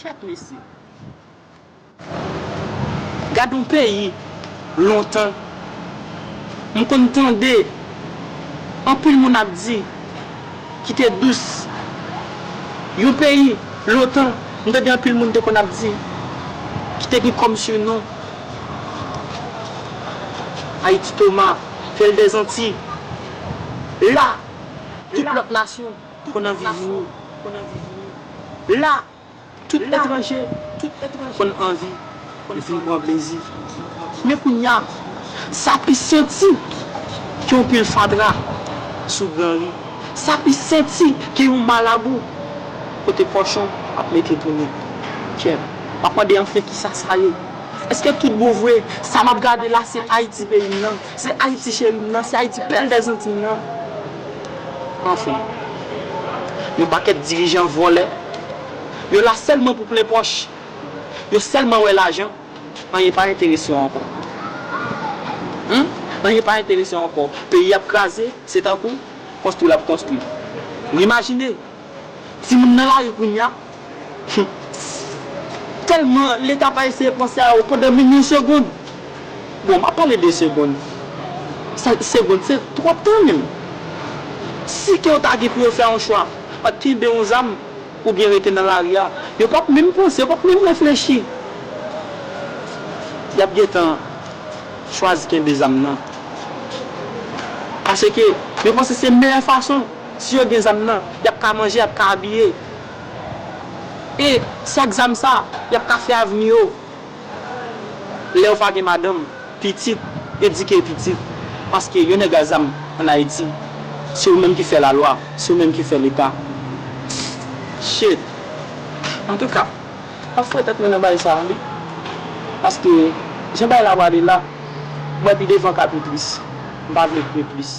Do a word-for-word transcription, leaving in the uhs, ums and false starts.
Kèt mesye. Gad yon peyi lontan. M konn tande anpil moun ap di ki te dous. Yon peyi lontan, m tande anpil moun te konn ap di ki te gen kòm sinon Ayiti Toma, Pèl dèzanti. La, tout lòt nasyon konn anvi vini. La, tout etranje konn anvi vin pran plezi. Men kounye a, sa pi santi ke yon pil fatra sou granri. Sa pi santi ke yon malabou kote kòchon ap mete tounen. Kèt, m ap mande anfen kisa sa ye. Èske tout bon vre, sa m ap gade la se Ayiti peyi m nan? Se Ayiti cheri m nan, se Ayiti Pèl dèzanti m nan. Anfen, yon pakèt dirijan vòlè, yo la sèlman pou plen pòch. Yo sèlman wè lajan, anyen pa enterese yo ankò. Humm, anyen pa enterese yo ankò. Peyi ap kraze, se tankou konstwi l ap konstwi. Ou imajine, timoun nan lari kounye a, tèlman Leta pa eseye panse a yo pandan menm yon segonn. Bon, m ap pale de segonn. Sa, segonn, se twòp tan menm. Si ke yo ta gen pou yo fè yon chwa, ant kenbe yon zam oubyen rete nan lari a, yo p ap menm panse, yo p ap menm reflechi. Y ap gentan chwazi kenbe zam nan. Paske yo panse se meyè fason, si yo gen zam nan, y ap ka manje, y ap ka abiye. E se ak zam sa, y ap ka fè avni yo. Lè yo va gen madanm, pitit, edike pitit. Paske yon nèg a zam ann Ayiti, se ou menm ki fè lalwa, se ou menm ki fè Leta. Shit. Antouka, m ap foure tèt mwen nan bagay sa a, wi. Paske, jan bagay la prale la, m wè pi devan ka pi tris. M pa vle pi plis.